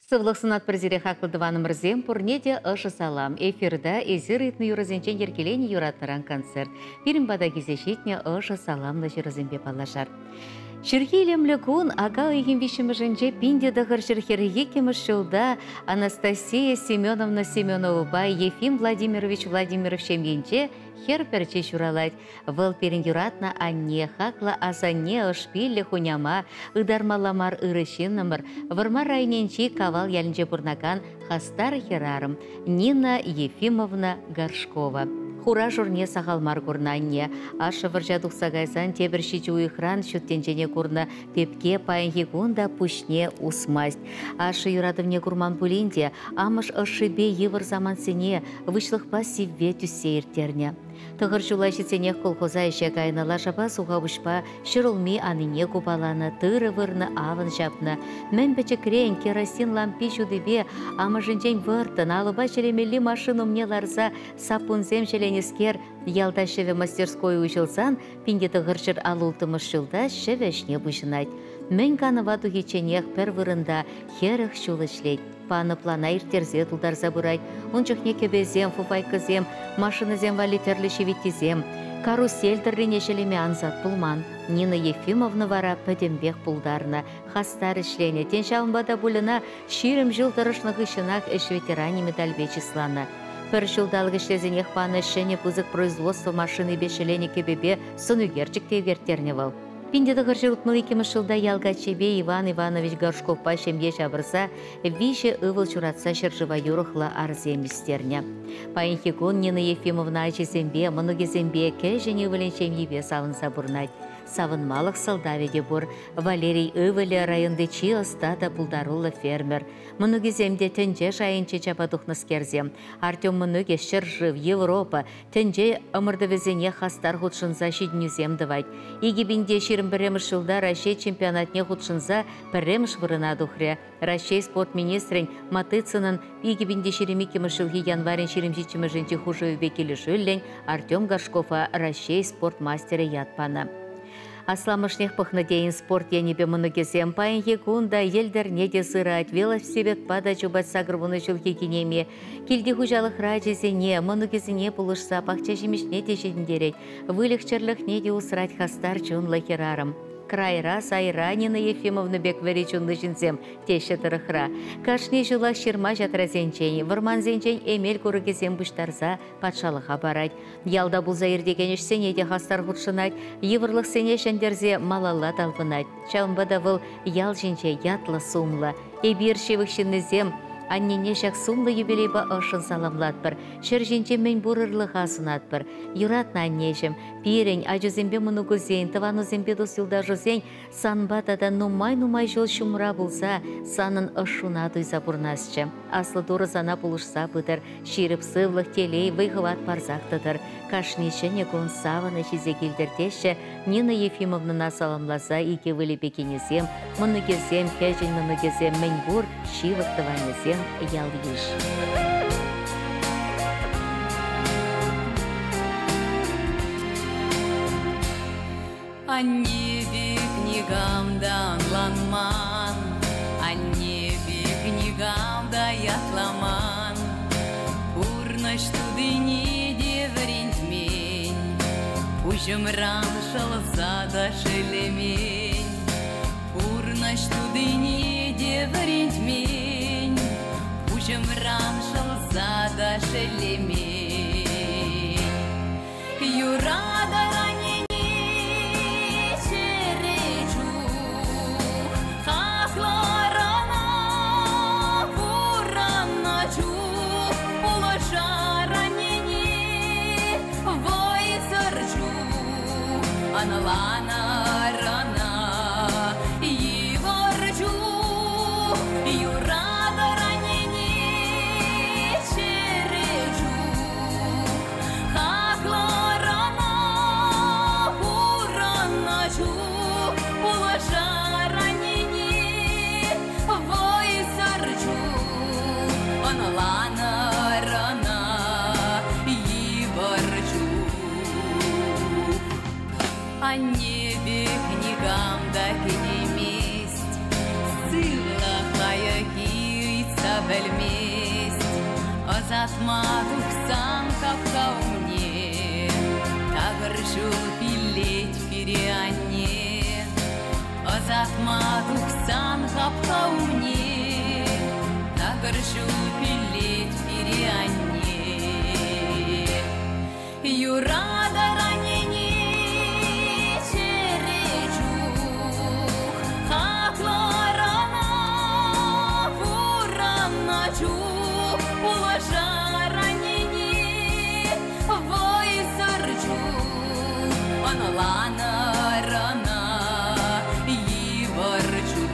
Сывлӑх сунатпӑр сире, хаклӑ тӑванӑмӑрсем, пурне те ӑшӑ салам. Эфирта эсир ыйтнӑ юрӑсенчен йӗркеленӗ юратнӑран концерт. Пирӗн пата килсе ҫитнӗ ӑшӑ саламлӑ ҫырусемпе паллашар. Ҫурхи илемлӗ кун ака уйӑхӗн виҫҫӗмӗшӗнче 1942 ҫулта Анастасия Семеновна Семеновӑпа Ефим Владимирович Владимиров ҫемйинче хӗр пӗрчи ҫуралать. Вӑл пирӗн юратнӑ анне, хаклӑ асанне, ӑшпиллӗ хуняма, ытармалла мар ырӑ ҫыннӑмӑр, Вӑрмар районӗнчи Кавал ялӗнче пурӑнакан хастар хӗрарӑм Нина Ефимовна Горшкова. Хура-шурне сахал мар курнӑ анне. Ашшӗ вӑрҫа тухса кайсан тепӗр ҫичӗ уйӑхран ҫут тӗнчене курнӑ пепке паянхи кун та пуҫне усмасть. Ашшӗ юратӑвне курман пулин те амӑш ӑшшипе йывӑр самантсене выҫлӑхпа сивве тӳссе ирттернӗ. Тӑхӑр ҫула ҫитсенех колхоза ӗҫе кайнӑ, лашапа сухапуҫпа ҫӗрулми анине купаланӑ, тырӑ вырнӑ, авӑн ҫапнӑ. Мӗн пӗчӗкрен керосин лампи ҫутипе амӑшӗнчен вӑрттӑн алӑпа ҫӗлемелли машина умне ларса саппунсем ҫӗленӗскер ялта ҫӗвӗ мастерской уҫӑлсан 1956 ҫулта ҫӗвӗ ӗҫне пуҫӑнать. Мӗн канӑва тухичченех пӗр вырӑнта 40 ҫул ӗҫлет. Панӑ плана ирттерсе тултарса пырать. Ун чухне кӗпесем, фуфайкӑсем, машинӑсем валли тӗрлӗ ҫивиттисем, карусель тӑррине ҫӗлеме ансат пулман. Нина Ефимовна вара пӗтӗмпех пултарнӑ, хастар ӗҫленӗ. Тен, ҫавӑнпа та пуль ӑна 20 ҫул тӑрӑшнӑ хыҫҫӑнах ӗҫ ветеранӗ медальпе чысланӑ. Пӗр ҫулталӑк ӗҫлесенех панӑ ҫӗнӗ пысӑк производство машинипе ҫӗленӗ кӗпепе сӑнӳкерчӗк те ӳкерттернӗ вӑл. 1962 ҫулта ял каччипе Иван Иванович Горшковпа ҫемье ҫавӑрса виҫӗ ывӑл ҫуратса ҫӗршыва юрӑхлӑ арсем ӳстернӗ. Паянхи кун Нина Ефимовна ачисемпе, мӑнукӗсемпе, кӗҫӗн ывӑлӗн ҫемйипе савӑнса пурӑнать. Савӑнмалӑх сӑлтавӗ те пур. Валерий ывӑлӗ районти чи ӑста та пултаруллӑ фермер. Мӑнукӗсем те тӗнче шайӗнче чапа тухнӑскерсем. Артем мӑнукӗ ҫӗршыв, Европа, тӗнче ӑмӑртӑвӗсене хастар хутшӑнса ҫитӗнӳсем тӑвать. 2021 ҫулта Раҫҫей чемпионатне хутшӑнса пӗрремӗш вырӑна тухрӗ. Раҫҫей спорт министрӗн Матыцынӑн 2022 ҫулхи январӗн 27-мӗшӗнчи хушӑвӗпе килӗшӳллӗн Артем Горшкова Раҫҫей спорт мастерӗ ят панӑ. Асламӑшнех пӑхнӑ тейӗн спорт енӗпе мӑнукӗсем паянхи кун та йӗлтӗрне те сырать, велосипедпа та чупать 80 ҫулхи кинеми. Килти хуҫалӑхра ачисене, мӑнукӗсене пулӑшса пахча ҫимӗҫне те ҫитӗнтерет, выльӑх-чӗрлӗхне те усрать хастар чунлӑ хӗрарӑм. Крайра сайра Нина Ефимовна пек вӗри чунлӑ ҫынсем теҫҫӗ тӑрӑхра. Кашни ҫулах ҫырма-ҫатрасенчен, вӑрмансенчен эмел курӑкӗсем пуҫтарса патшалӑха парать. Ялта пулса иртекен ӗҫсене те хастар хутшӑнать, йывӑрлӑхсене ҫӗнтерсе малалла талпӑнать. Ҫавӑнпа та вӑл ял ҫинче ятлӑ-сумлӑ. Эпир, ҫывӑх ҫыннисем, аннене ҫак сумлӑ юбилейпа ӑшшӑн саламлатпӑр, ҫӗр ҫинче мӗн пур ырлӑха сунатпӑр. Юратнӑ аннеҫӗм, пирӗн, ачусемпе мӑнукусен, тӑванусемпе тус-юлташусен санпа тата нумай-нумай ҫул ҫумра пулса санӑн ӑшшуна туйса пурӑнасчӗ. Аслӑ Турӑ сана пулӑшса пытӑр, ҫирӗп сывлӑх, телей, вӑй-хӑват парсах тӑтӑр. Кашни ҫӗнӗ кун савӑнӑҫ илсе килтӗр теҫҫӗ Нина Ефимовнӑна саламласа икӗ ывӑлӗпе кинӗсем, мӑнукӗсем, кӗҫӗн мӑнукӗсем, мӗнпур ҫывӑх тӑванӗсем, ял-йыш. Анне пек никам та ӑнланман, анне пек никам та ятламан. Пурнӑҫ тутине те вӗрентмен, пуҫӑмран шӑлса та шеллемен. Пурнӑҫ тутине те вӗрентмен, пуҫӑмран шӑлса та шеллемен. Юратӑр аннене чӗре чух, хаклӑр ӑна пурӑннӑ чух, пулӑшар аннене вӑйсӑр чух, ӑнланӑр ӑна йывӑр чух. Юратӑр аннене чӗре чух. пӗлмест. Ӑсатма тухсан хапха умне такӑр ҫул пиллет пире анне. Ӑсатма тухсан хапха умне такӑр ҫул пиллет пире анне. Юратӑр аннене чӗре чух, хаклӑр ӑна пурӑннӑ чух, пулӑшар аннене вӑйсӑр чух, ӑнланӑр ӑна йывӑр чух.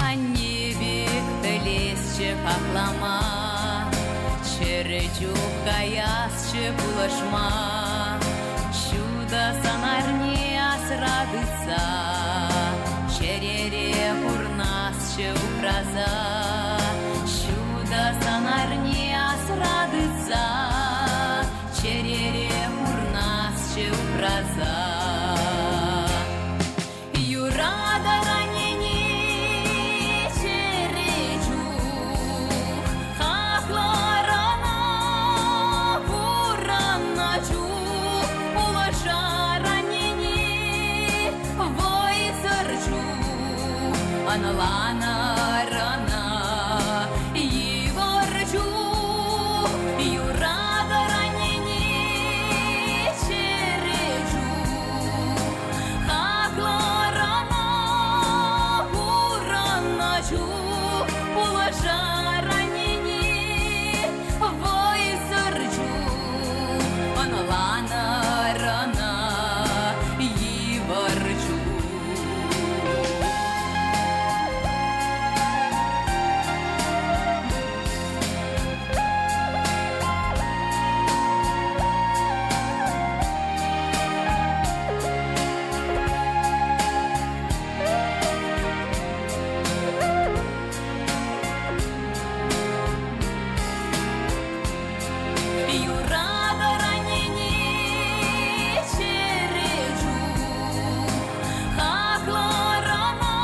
Анне пек пӗлесчӗ хаклама, чӗрӗ чух каясчӗ пулӑшма. Ҫутӑ сӑнарне асра тытса, чӗрере пурнасчӗ упраса. Ҫутӑ сӑнарне асра тытса, чӗрере пурнасчӗ упраса. Юратӑр аннене чӗре чух, хаклӑр ӑна пурӑннӑ чух, пулӑшар аннене вӑйсӑр чух, ӑнланӑр ӑна йывӑр чух. Юратӑр аннене чӗре чух, хаклӑр ӑна пурӑннӑ чух, пулӑшар аннене вӑйсӑр чух, ӑнланӑр ӑна йывӑр чух. Юратӑр аннене чӗре чух, хаклӑр ӑна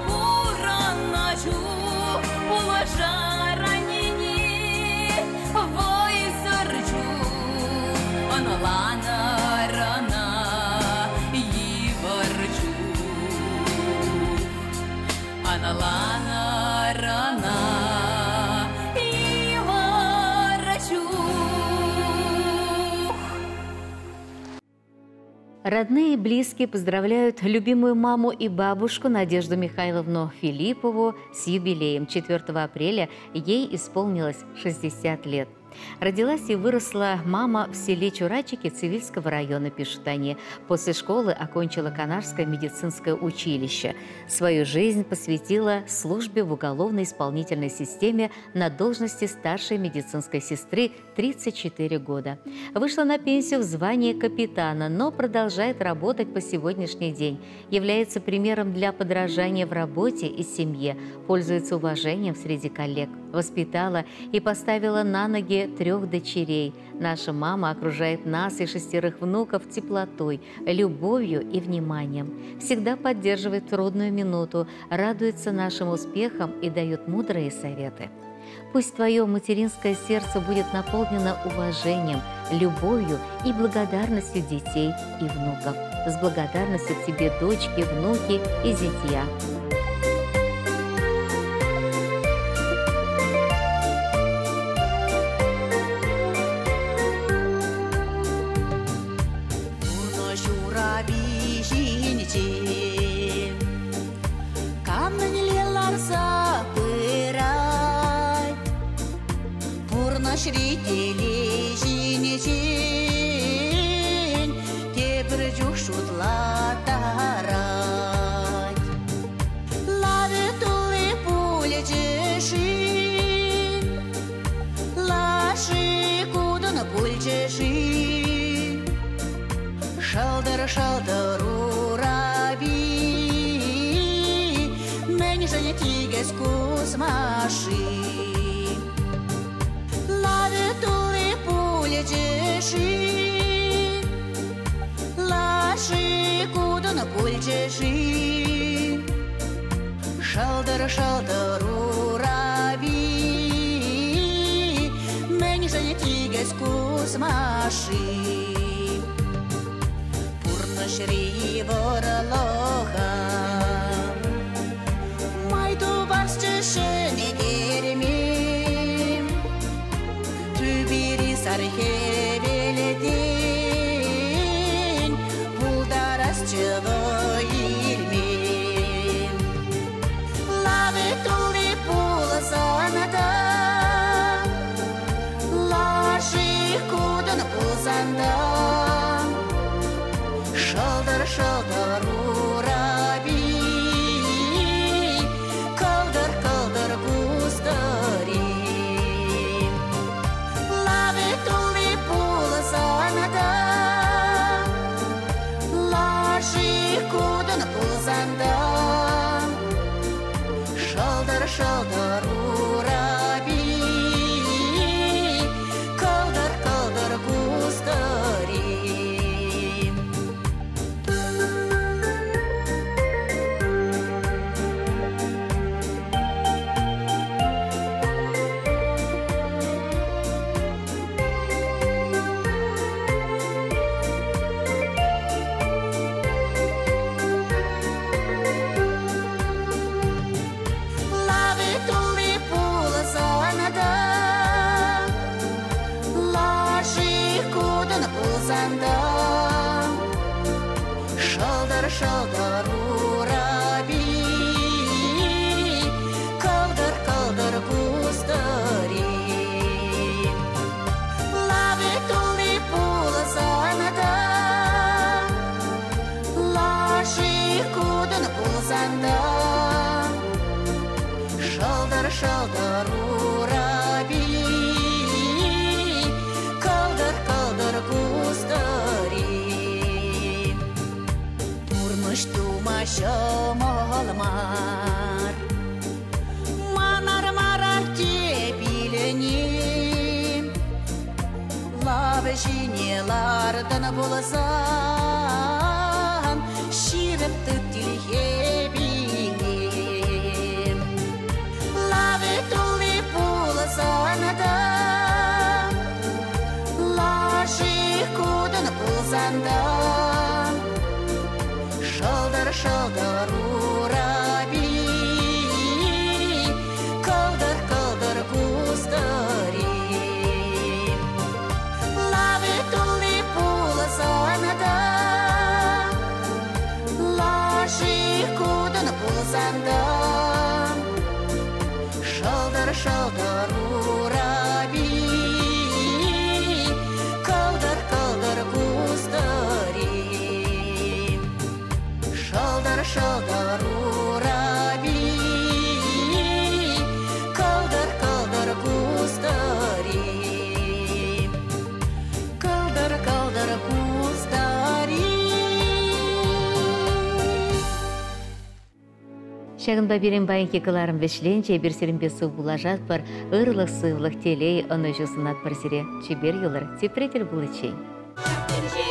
пурӑннӑ чух, пулӑшар аннене вӑйсӑр чух, ӑнланӑр ӑна йывӑр чух. Ӑнланӑр ӑна йывӑр чух. Родные и близкие поздравляют любимую маму и бабушку Надежду Михайловну Филиппову с юбилеем. 4 апреля ей исполнилось 60 лет. Родилась и выросла мама в селе Чурачики Цивильского района, пишут они. После школы окончила Канашское медицинское училище. Свою жизнь посвятила службе в уголовно-исполнительной системе на должности старшей медицинской сестры 34 года. Вышла на пенсию в звании капитана, но продолжает работать по сегодняшний день. Является примером для подражания в работе и семье, пользуется уважением среди коллег. Воспитала и поставила на ноги 3 дочерей. Наша мама окружает нас и 6 внуков теплотой, любовью и вниманием. Всегда поддерживает трудную минуту, радуется нашим успехам и дает мудрые советы. Пусть твое материнское сердце будет наполнено уважением, любовью и благодарностью детей и внуков. С благодарностью к тебе, дочки, внуки и зятья. Лаши кудын Шӑлтӑр-шӑлтӑр урапи, мӗншӗн тикӗс кусма-ши? Лавӗ тулли пулчӗ-ши, лаши кутӑн пулчӗ-ши? Шӑлтӑр-шӑлтӑр урапи, мӗншӗн тикӗс кусма-ши? Пурнӑҫри йывӑрлӑха май тупасчӗ ҫӗнтерме. Тӳпери сар хӗвелтен пултарасчӗ вӑй илме. Лавӗ тулли пулсан та, лаши кутӑн пулсан та, шӑлтӑр-шӑлтӑр урапи, кӑлтӑр-кӑлтӑр кустӑри. Лавӗ тулли пулсан та, лаши кутӑн пулсан та, шӑлтӑр-шӑлтӑр урапи, кӑлтӑр-кӑлтӑр кустӑри. Лавӗ тулли пулсан та, лаши кутӑн пулсан та, шӑлтӑр-шӑлтӑр урапи, кӑлтӑр-кӑлтӑр кустӑри. Лавӗ тулли пулсан та, лаши кутӑн пулсан та, шӑлтӑр-шӑлтӑр урапи, кӑлтӑр-кӑлтӑр кустӑри. Пурнӑҫ тума ҫӑмӑл мар, манар марах те пилӗни. Лавӗ ҫине лартӑн пулсан, ҫирӗп тыт тилхепине. Лавӗ тулли пулсан та, лаши кутӑн пулсан та, шӑлтӑр-шӑлтӑр урапи, кӑлтӑр-кӑлтӑр кустӑри. Лавӗ тулли пулсан та, лаши кутӑн пулсан та, шӑлтӑр-шӑлтӑр урапи, кӑлтӑр-кӑлтӑр кустӑри. Шӑлтӑр-шӑлтӑр урапи, кӑлтӑр-кӑлтӑр кустӑри. Кӑлтӑр-кӑлтӑр кустӑри. Ҫакӑнпа пирӗн паянхи кӑларӑм вӗҫленчӗ. Эпир сирӗнпе сыв пуллашатпӑр. Ырлӑх, сывлӑх, телей, ӑнӑҫу сунатпӑр сире. Чипер юлӑр, тепре тӗл пуличчен. Тӗнче